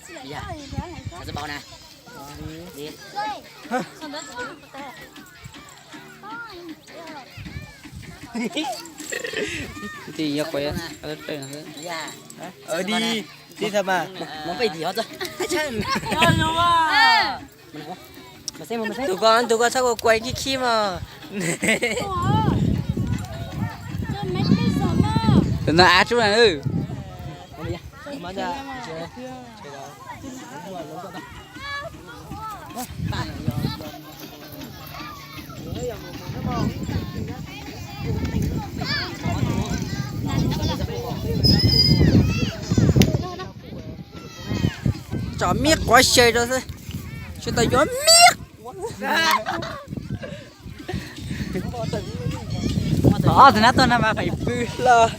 Ih yam, xav txog npaum na. Li. Ntxim yog quav, ntxim yog. Ntxim yog mas. Mus peb tim ho txog. Tus ko, tus ko txhob kua kuai khib khib mog. Tus no av tsub na. Tsom miab quav xyaw rau xwb. Tsis tau yuav miab. Ob tug nab tuaj no mas feem pw los.